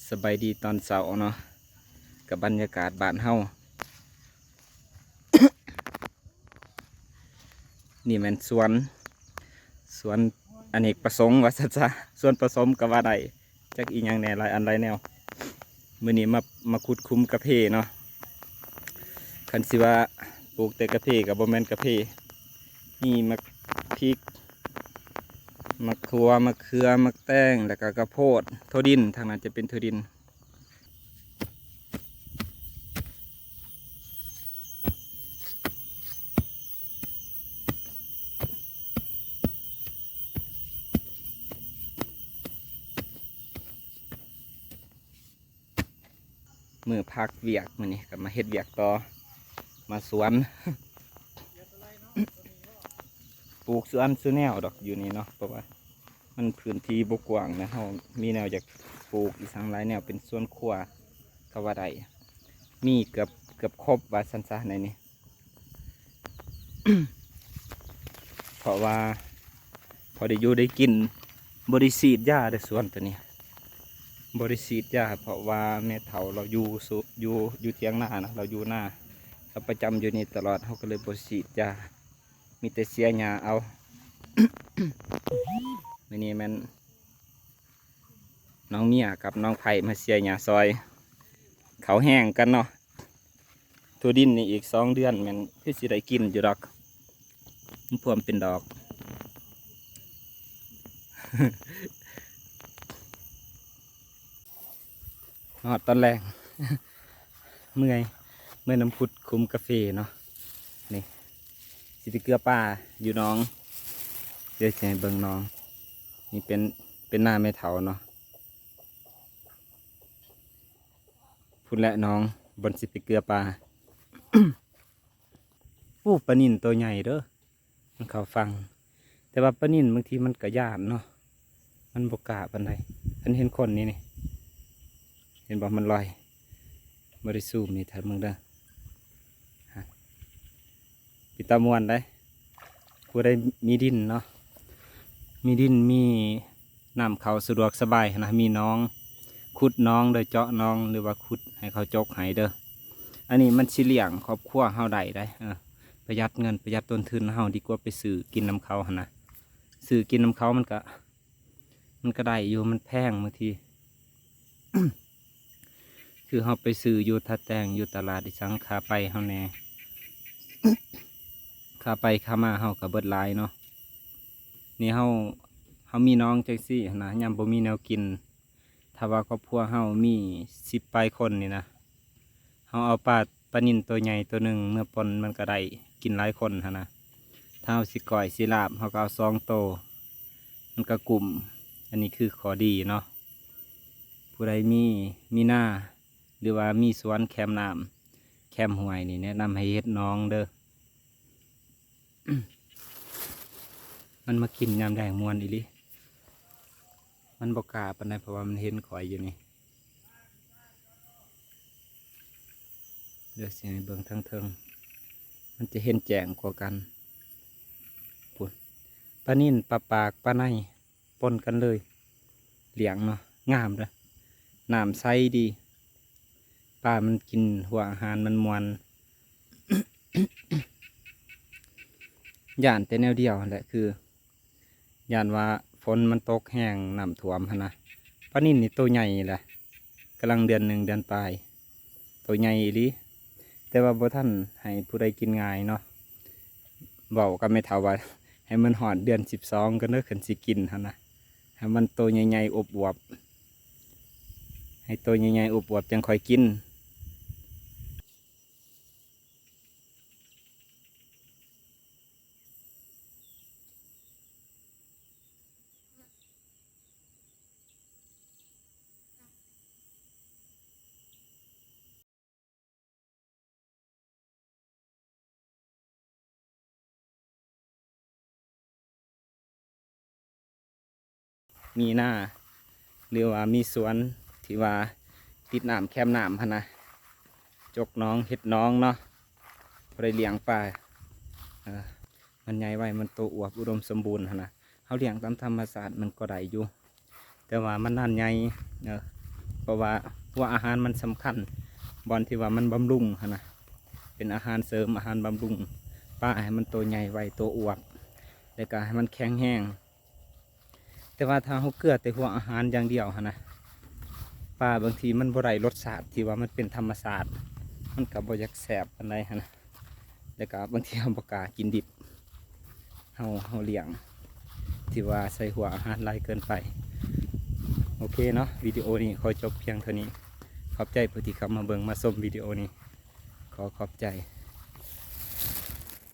ສະບາຍດີຕອນເຊົ້າເນາະ ກັບບັນຍາກາດບ້ານເຮົາ. ນີ້ແມ່ນສວນ ສວນອະເນກປະສົງວ່າຊັ້ນຊະ ສວນປະສົມກໍວ່າໄດ້ ຈັກອີ່ຫຍັງແດ່ ຫຼາຍອັນຫຼາຍແນວ. ມື້ນີ້ມາ ມາຂຸດຂຸມກາເຟເນາະ. ຄັນຊິວ່າປູກແຕ່ກາເຟກໍບໍ່ແມ່ນກາເຟ ມີໝາກພິກ ໝາກຖົ່ວ ໝາກເຂືອ ໝາກແຕງ ແລ້ວກໍກະໂພດ ຖົ່ວດິນ ທາງນັ້ນຈະເປັນຖົ່ວດິນ. ມື້ພັກວຽກ ມື້ນີ້ກໍມາເຮັດວຽກຕໍ່ ມາສວນ ປູກສວນສູ່ແນວດອກຢູ່ນີ້ເນາະ ເພາະວ່າມັນພື້ນທີ່ບໍ່ກວ້າງນະ ເຮົາມີແນວຢາກປູກອີ່ສັງຫຼາຍແນວ ເປັນສວນຄົວກໍວ່າໄດ້ ມີເກືອບ ເກືອບຄົບວ່າຊັ້ນຊະໃນນີ້. ເພາະວ່າພໍໄດ້ຢູ່ໄດ້ກິນ ບໍ່ໄດ້ສີດຢາເດ້ ສວນໂຕນີ້ບໍ່ໄດ້ສີດຢາ ເພາະວ່າແມ່ເຖົ້າລາວຢູ່ ຢູ່ ຢູ່ຖຽງນານະ ລາວຢູ່ນາ ລາວປະຈຳຢູ່ນີ້ຕະຫຼອດ ເຮົາກໍເລີຍບໍ່ສີດຢາ ມີແຕ່ເສຍຫຍ້າເອົາ. ມື້ນີ້ແມ່ນ ນ້ອງເມຍກັບນ້ອງໄພມາເສຍຫຍ້າຊ່ອຍ ເຂົ້າແຮງກັນເນາະ. ຖົ່ວດິນນີ້ອີກສອງເດືອນແມ່ນຄືຊິໄດ້ກິນຢູ່ດອກ ມັນພວມເປັນດອກ. ຮອດຕອນແລງ ເມື່ອຍ ເມື່ອຍນຳຂຸດຂຸມກາເຟເນາະ. ນີ້ ຊິໄປເກືອປາຢູ່ໜອງ ດຽວຊິໃຫ້ເບິ່ງໜອງ. ນີ້ເປັນ ເປັນນາແມ່ເຖົ້າເນາະ. ພຸ້ນແຫຼະໜອງ ບ່ອນຊິໄປເກືອປາ. ໂອ້ ປານິນໂຕໃຫຍ່ເດີ ມັນເຂົ້າຝັ່ງ ແຕ່ວ່າປານິນບາງທີມັນກໍຢ້ານເນາະ ມັນບໍ່ກ້າປານໃດ. ອັນເຫັນຄົນນີ້ ນີ້ ເຫັນບໍ່ ມັນລອຍ ບໍ່ໄດ້ຊູມນີ້ ຖ້າເບິ່ງເດີ ເປັນຕາມ່ວນໄດ໋ ຜູ້ໃດມີດິນເນາະ ມີດິນ ມີ ນ້ຳເຂົ້າສະດວກສະບາຍຫັ້ນນະ ມີໜອງ ຂຸດໜອງເດີ ເຈາະໜອງ ຫຼືວ່າຂຸດໃຫ້ເຂົາຈົກໃຫ້ເດີ. ອັນນີ້ມັນຊິລ້ຽງຄອບຄົວເຮົາໄດ້ໄດ໋ ເອີ ປະຢັດເງິນປະຢັດຕົ້ນທຶນເຮົາ ດີກວ່າໄປຊື້ກິນນຳເຂົາຫັ້ນນະ. ຊື້ກິນນຳເຂົາມັນກະ ມັນກະໄດ້ຢູ່ ມັນແພງບາງທີ ຄືເຮົາໄປຊື້ຢູ່ທ່າແຕງ ຢູ່ຕະຫຼາດອີ່ສັງ ຄ່າໄປເຮົາແດ່ ຄ່າໄປຄ່າມາເຮົາກໍເບິດຫຼາຍເນາະ. ນີ້ເຮົາ ເຮົາມີໜອງຈັ່ງຊີ້ຫັ້ນນະ ຍາມບໍ່ມີແນວກິນ ຖ້າວ່າຄອບຄົວເຮົາມີສິບປາຍຄົນນີ້ນະ ເຮົາເອົາປາ ປານິນໂຕໃຫຍ່ໂຕໜຶ່ງເມືອປ່ອນ ມັນກໍໄດ້ກິນຫຼາຍຄົນຫັ້ນນະ. ຖ້າເຮົາຊິກ້ອຍຊິລາບ ເຮົາກໍເອົາສອງໂຕ ມັນກໍກຸ້ມ. ອັນນີ້ຄືຂໍ້ດີເນາະ ຜູ້ໃດມີ ມີນາ ຫຼືວ່າມີສວນແຄມນ້ຳ ແຄມຫ້ວຍນີ້ ແນະນຳໃຫ້ເຮັດໜອງເດີ. ມັນມາກິນຍາມແລງມ່ວນອີ່ຫຼີ ມັນບໍ່ກ້າປານໃດ ເພາະວ່າມັນເຫັນຂ້ອຍຢູ່ນີ້. ດຽວຊິໃຫ້ເບິ່ງທາງເທິງ ມັນຈະເຫັນແຈ້ງກວ່າກັນ. ພຸ້ນ ປານິນ ປາປາກ ປາໄນ ປົນກັນເລີຍ ລ້ຽງເນາະ ງາມເດີ ນ້ຳໃສດີ ປາມັນກິນຫົວອາຫານ ມັນມ່ວນ. ຢ້ານແຕ່ແນວດຽວຫັ້ນແຫຼະ ຄື ຢ້ານວ່າຝົນມັນຕົກແຮງ ນ້ຳຖ້ວມຫັ້ນນະ. ປານິນນີ້ໂຕໃຫຍ່ແຫຼະ ກຳລັງເດືອນໜຶ່ງເດືອນປາຍ ໂຕໃຫຍ່ອີ່ຫຼີ ແຕ່ວ່າບໍ່ທັນໃຫ້ຜູ້ໃດກິນງ່າຍເນາະ. ເວົ້າກັບແມ່ເຖົ້າວ່າ ໃຫ້ມັນຮອດເດືອນສິບສອງກ່ອນເດີ ຄັນຊິກິນຫັ້ນນະ ໃຫ້ມັນໂຕໃຫຍ່ໆ ອວບໆ ໃຫ້ໂຕໃຫຍ່ໆ ອວບໆ ຈັ່ງຄ່ອຍກິນ. ມີນາ ຫຼືວ່າມີສວນທີ່ວ່າຕິດນ້ຳແຄມນ້ຳຫັ້ນນະ ຈົກໜອງ ເຮັດໜອງເນາະ ພໍໄດ້ລ້ຽງປາ. ເອີ ມັນໃຫຍ່ໄວ ມັນໂຕອວບ ອຸດົມສົມບູນຫັ້ນນະ. ເຮົາລ້ຽງຕາມທຳມະຊາດມັນກໍໄດ້ຢູ່ ແຕ່ວ່າມັນນານໃຫຍ່ ເອີ ເພາະວ່າຫົວອາຫານມັນສຳຄັນ ບ່ອນທີ່ວ່າມັນບຳລຸງຫັ້ນນະ ເປັນອາຫານເສີມ ອາຫານບຳລຸງປາໃຫ້ມັນໂຕໃຫຍ່ໄວ ໂຕອວບ ແລ້ວກໍໃຫ້ມັນແຂງແຮງ. ແຕ່ວ່າຖ້າເຮົາເກືອແຕ່ຫົວອາຫານຢ່າງດຽວຫັ້ນນະ ປາບາງທີມັນບໍ່ໄດ້ລົດຊາດທີ່ວ່າມັນເປັນທຳມະຊາດ ມັນກໍບໍ່ຢາກແຊບປານໃດຫັ້ນນະ ແລ້ວກໍບາງທີເຮົາບໍ່ກ້າກິນດິບ ເຮົາ ເຮົາລ້ຽງທີ່ວ່າໃສ່ຫົວອາຫານຫຼາຍເກີນໄປ. ໂອເຄເນາະ ວິດີໂອນີ້ຂໍຈົບພຽງເທົ່ານີ້. ຂອບໃຈຜູ້ທີ່ເຂົ້າມາເບິ່ງມາຊົມວິດີໂອນີ້. ຂໍຂອບໃຈ.